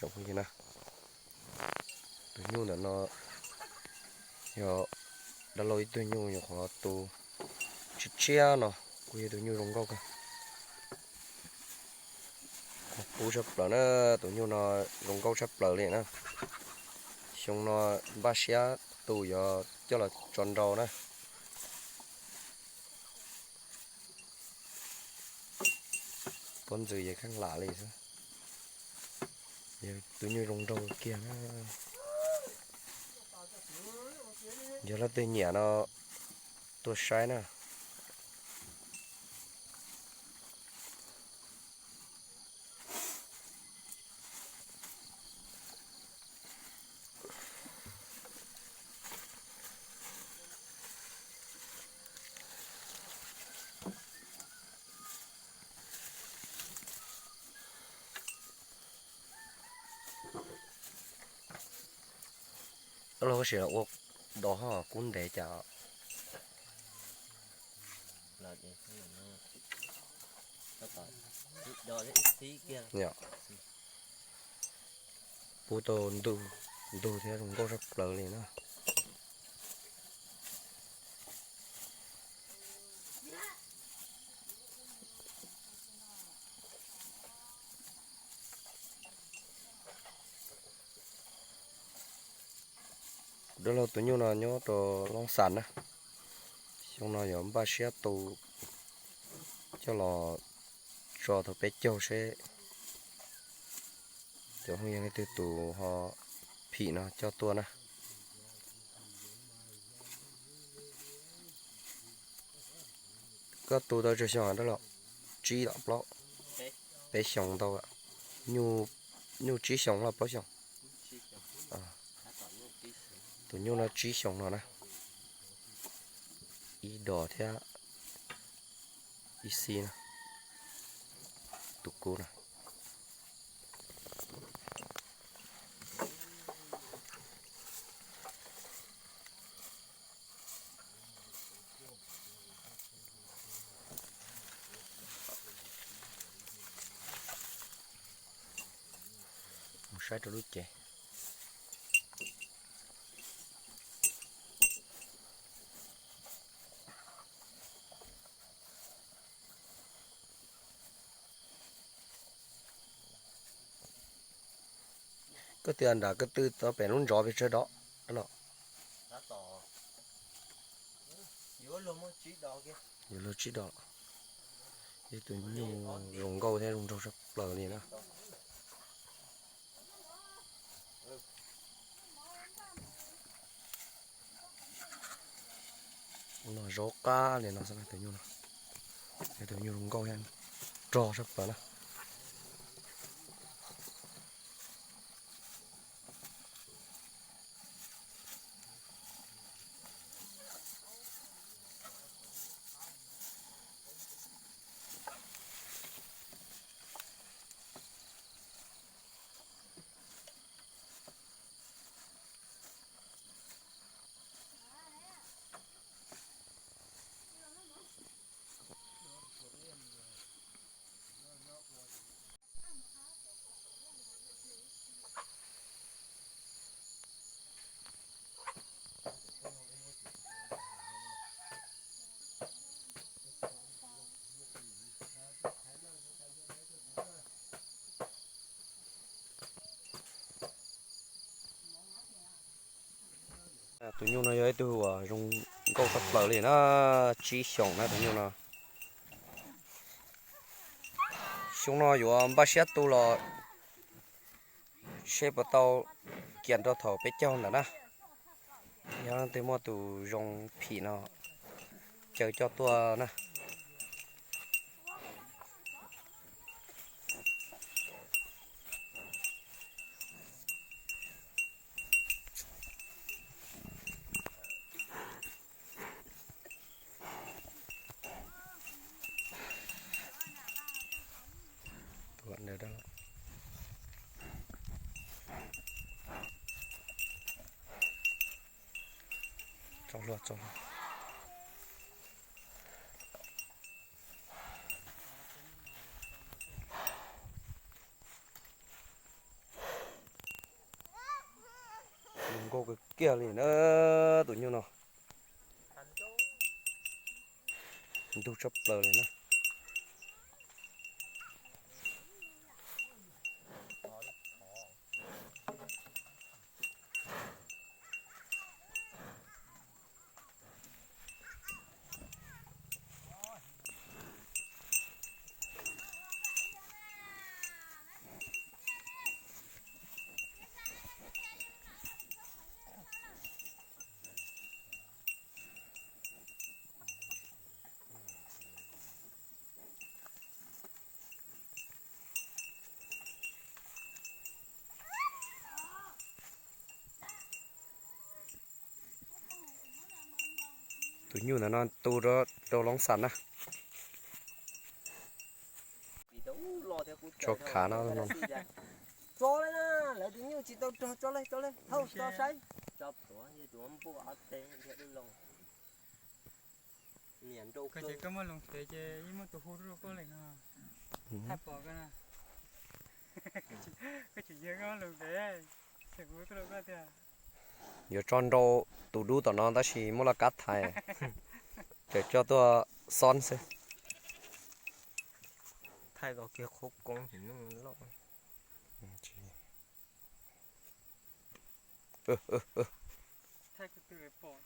Phooj ywg na, tus nyuj ntawm no yog dab laug ib tug nyuj nyuam qhuav tu tshiab tshiab no, kuj yog tus nyuj zoo nkauj kawg. Qub tshaj plaws na, tus nyuj no zoo nkauj tshaj plaws li na. Xyoo no npaj siab tu yuav coj los tso nrau na. Pob ntxwg yeej kheej lam li xwb. Yog tus nyuj zoo nraug kiag na. Yog leej twg nyiam no tuaj saib na. Los sim ua do ho kub ntev cas. Pub tau ntug, ntug thiab zoo nkauj tshaj plaws li na. Kuv dab laug tus nyuj no nyob rau Loob Xas na. Xyoo no yuav npaj siab tu coj los tso thaum peb caug seb cov phooj ywg leej twg tus ho phim no coj tuaj na. Koj tu tau tsawg xyoo dab laug? Tsib los plaub? Peb xyoos ntau. Nyuj tsib xyoos los plaub xyoos? Tus nyuj no tsib xyoos no na. Ib dos thiab ib xib na. Tus kub na. Mus saib rau lub cev. Koj twb nram koj twb tau pem lub ntsos pes tsawg dov los? Yuav luag tsib dov. Ib tug nyuj zoo nkauj thiab zoo nraug tshaj plaws li na. No zaub qab li no xwb tus nyuj no. Yog tus nyuj zoo nkauj thiab rog tshaj plaws na. Tus nyuj no yog ib tug uas zoo nkauj tshaj plaws li na, tsib xyoos na tus nyuj no. Xyoo no yuav npaj siab tu los seb puas tau kiam rau thaum peb caug ntawm na. Yog leej twg muaj tus zoo phim no caw coj tuaj na. Nkauj kawg kiag li na, tus nyuj no. Ntug tshaj plaws li na. Tus nyuj ntawm no tu rau loob xam na. Tso khav no. Tso, lawv tus nyuj tsis tau rog, tso le, tso le, thauj tso saib. Tso pluav, yog tus npua ob teg dhia dub loo. Niam nrau koj ces koj muab loo pem ces yeej muaj tus hu rau koj li no. Thaij pom koj na. Koj tseem yog koj muab loo pem, tseem hu tuaj rau koj tiag. Yuav tso nrau tus dub tom no tab sis muaj laj kab thaiv, tseem coj tuaj xob xwb. Thaij kom kiag qhov koob loj. Thaij kuv tus pom.